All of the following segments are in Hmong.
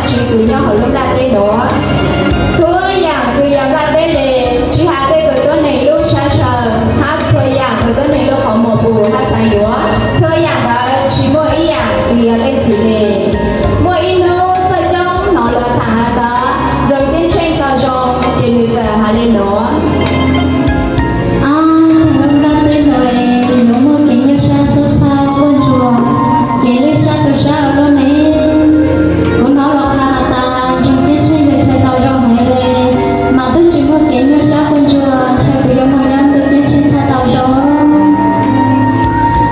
tsis kws nyob hauv lub nplaj teb nuav. Txhua yaam kws yog nplaj teb le, tsis has tej kws tuab neeg lub sab ntshaw, hab txhua yaam kws tuab neeg lub qhov muag pum hab xaav yuav, txhua yaam ntawd tsis muaj ib yaam kws yog leej txiv le. Muaj ib hnub Txawj Coob hnov lawv tham has tas Nroog Ceeb Tsheej tau zoo, ces nws txawm has le nuav. Ab, lub nplaj teb no yuav muaj kev nyuaj sab txhawb txhawb quaj ntsuag, ces lwj sab tu sab ua luaj ne. Kuv hnov los qha has tas Nroog Ceeb Tsheej yuav txhawj tau zoo heev le, mas twb tsis muaj kev nyuaj sab quaj ntsuag, ntshe kuv yuav moog nyob Nroog Ceeb Tsheej txhaj tau zoo.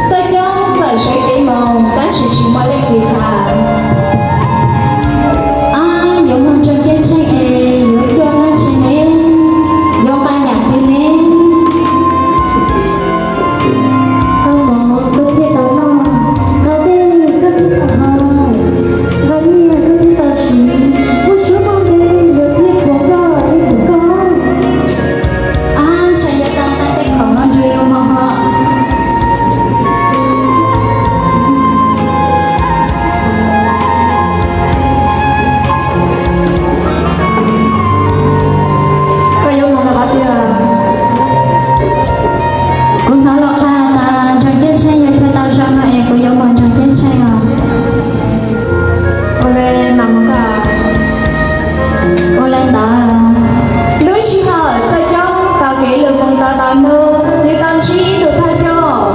Txawj Coob txawm sawv kev moog, tab sis tsis muaj leej twg tham. Ab, yuav moog Nroog Ceeb Tsheej es yuav coj dlaab tsi ne? Yuav nqa yaam twg ne? Koj mov koj thiaj tau noj, nqa dej koj thiaj tau haus, nqa nyiaj koj thiaj tau siv, muaj suab muaj npe luag thiaj qhuas koj thiab hlub koj. Ab, ntshe yuav tau nqa tej khoom no nrug yuav moog hos. Koj yuav moog rau qhov twg? Kuv hnov los qha tas Nroog Ceeb Tsheej yuav txhaj tau zoo no es kuv yuav moog Nroog Ceeb Tsheej os. Ua le no moog koj. Ua le ntawd. Lub sij hawm Txawj Coob taug kev lug moog tau tau nub, nws tau ntsib ib tug thawj coj.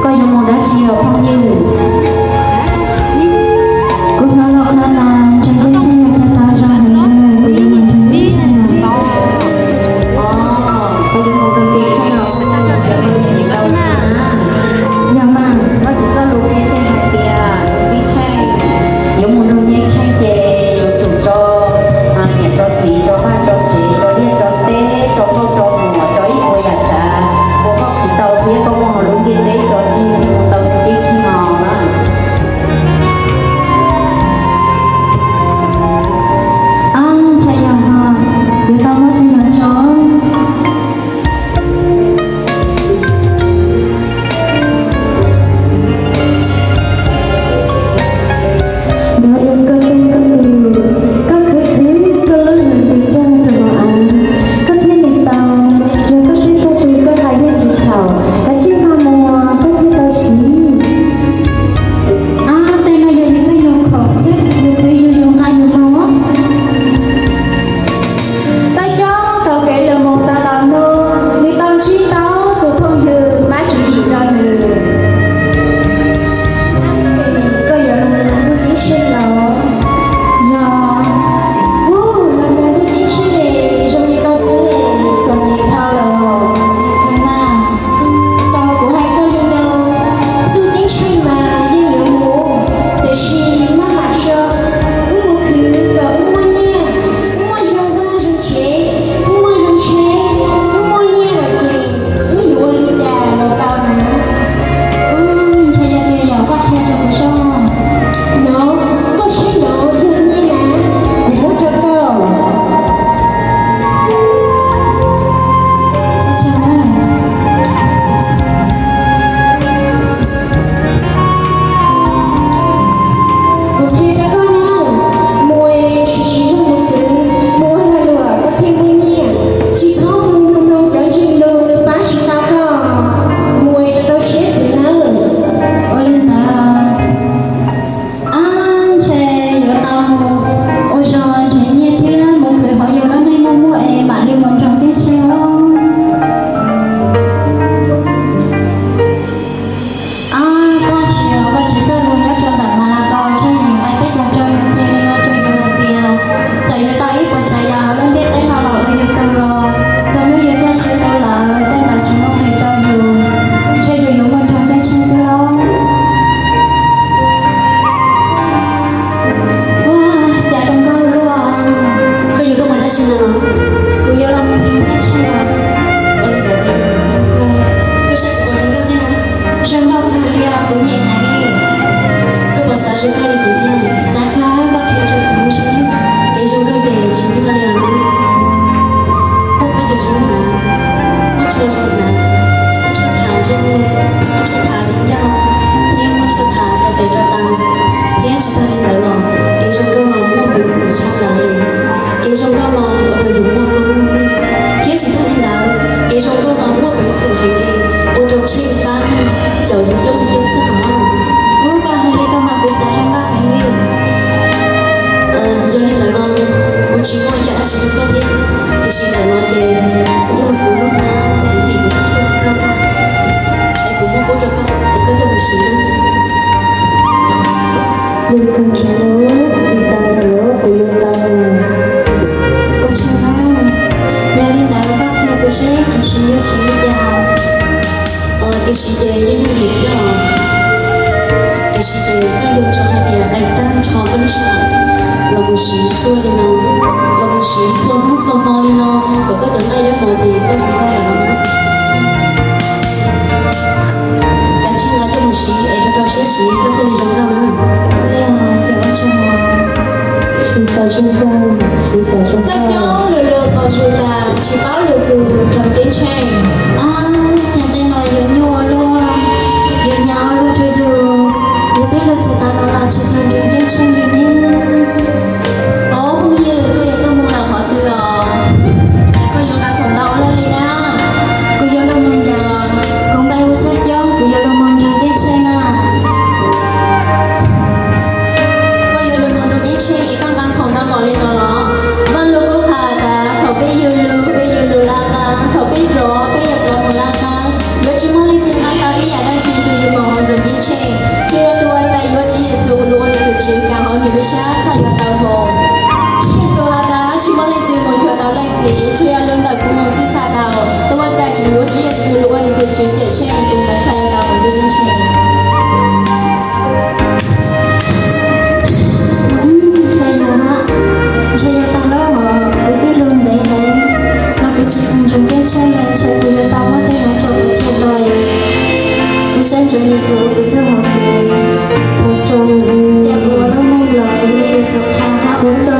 Koj yuav moog dab tsi os phooj ywg? Kuv hnov los qha tas Nroog Ceeb Tsheej yuav txhaj tau zoo heev le, kuv yuav moog Nroog Ceeb Tsheej. Yog mas, koj tsis txawj lug qhia tseeb hais tias Nroog Ceeb Tsheej, yuav moog Nroog Ceeb Tsheej ces yuav tsum tso niam tso txiv, tso vaj tso tsev, tso liaj tso teb, tso nkauj tso muam, tso ib puas yam tsav uas koj khwv tau thiab koj muaj hauv lub ntiaj teb tso tseg tsis moog tau Nroog Ceeb Tsheej no na. Ab, ntshe yog hos, yuav tau muab tej no tso. Yog koj teb koj tug, koj khwv khwv koj lub neej tig rag rau hauv av, koj thiaj li tau, yog koj teb koj tug koj has yeej tsis txhaum, kav tsij nqa mus koj thiaj tau siv. Ab, tej no yog yug tej nyuag khoom xwb, yug khwv yug yug nqa yug moog. Txawj Coob taug kev lug moog tau tau nub, nws tau ntsib tau tug phooj ywg mab tswv yim rau nws. Koj yuav moog Ntuj Ceeb Tsheej los? Yog. Ub, moog Ntuj Ceeb Tsheej zoo li koj xwb, txom nyem dhau lawm. Tau kuv hais koj li no, Ntuj Ceeb Tsheej mas yeej yuav mus, tiam sis maj mam so, wb mus khwv kom wb muaj nyiaj, wb muaj zoo vaj zoo tsev, wb muaj zoo tsheb, wb muaj nyiaj lawm ces wb yuav ua li cas los tau na. Ntshe yog tias yog koj qhia rau kuv soj. No, koj saib no, yog nyiaj na, kuv muab rau koj. Kuv qhia rau koj na, mus es siv siv zog mus khwv, mus ua lag luam koj thiaj muaj nyiaj, tsis txhob mus nug cov ntseeg lus nws pab tsis tau koj, mus es rau rau siab khwv nawb. Ua li ntawd, ab, ntshe yuav tau mus ua zog nrhiav nyiaj thiab mus khwv hauv yus lub neej muaj muaj es mam li mus nrog Ceeb Tsheej os. Ab, tab sis Vajtswv txoj lus nyob rau ntawm Malakaus tshooj yim nqe peb caug rau nws qhia li no rau yus hais tias, txawm yuav tau ib puas tsav yam hauv lub ntiaj teb no los ua yus tug los, txog hnub yus txoj sia tuag lawm tej ntawd tsis muaj nqis rau yus, ntshe yus yuav mus nrog Ceeb Tsheej xwb lauj. Ua cas zoo nkauj luaj. Koj yuav tuaj mus dab tsi no? Kuv yuav los mus nrog Ceeb Tsheej. Ua li ntawd, koj saib kuv puas zoo nkauj thiab na? Zoo nkauj kawg li os, kuv nyiam heev li. Koj puas xav zoo nkauj li kuv thiab? Xav kawg, koj qhia rau kuv seb. Kev zoo nkauj ces tsis nyuaj li os nawb. Muaj khaub ncaws zoo hnav, muaj tsho zoo hnav, muaj tshuaj thav ntsej muag, muaj tshuaj thav viv ncaus, thiab muaj tshuaj thav rau tes rau taw. Tiam sis ces yeej yog li xwb os. Tiam sis ces koj nco ntsoov hais tias qee tag nrho koj lub sij hawm los mus siv tshuaj li no, los mus siv txhua hnub txhua hmo li no, kom koj cov nqaij dawb mos ces koj zoo nkauj lawm los mas. Kav tsij nqa coj mus siv es rau rau siab siv koj thiaj li zoo nkauj na. Li os, ces ua tsaug, siv kom zoo nkauj, siv kom zoo nkauj. Txoj coob lwm lwm qhov tswv tas tsis paub lwm tus nrog ceeb tsheej. Ab, cas tej no yuav nyuaj ua luaj, yuav hnyav ua luaj rau yus, yus twb luag txog tav no los tsis txog nrog ceeb tsheej li ne. Ob phooj ywg, koj yuav tuaj mus lawm qhov twg os? Es koj yuav nqa khoom ntau ua luaj li na? Kuv yuav los mus yos, kuv npaj ua txoj coob, kuv yuav los mus nrog ceeb tsheej na. Koj yuav los mus nrog ceeb tsheej es koj nqa khoom ntau npaum li no los? Vaj lus kuj hais tas thaum peb yug lug peb yuav lug laj qab, thaum peb rov peb yuav rov mus laj qab. Yuav tsis muaj leej twg nqa tau ib yam dab tsi rau yus mus hauv nroog ceeb tsheej, tsuas yog tus uas txais yuav Tswv Yexus lug ua nws tus Tswv kav hauv nws lub sab txhaj yuav tau mus. Tswv Yexus has tas tsis muaj leej twg mus cuag tau leej Txiv, tsuas yog lug ntawm kuv mus xwb txhaj tau. Tus uas txais tseem yuav Tswv Yexus lug ua nws tus Tswv cawm seej, tus ntawd txhaj yuav tau mus ntuj ceeb tsheej. Ntshe yuav, ntshe yuav tau lawm os, kuv twb lug ntev heev los kuv tsis txog nroog ceeb tsheej, ntshe kuv yuav tau muab tej no tso kuv tso lawm. Kuv saib ntsoov Yexus ua kuv txoj hauv kev, ces kuv ua lub neej los li Yexus qha hab.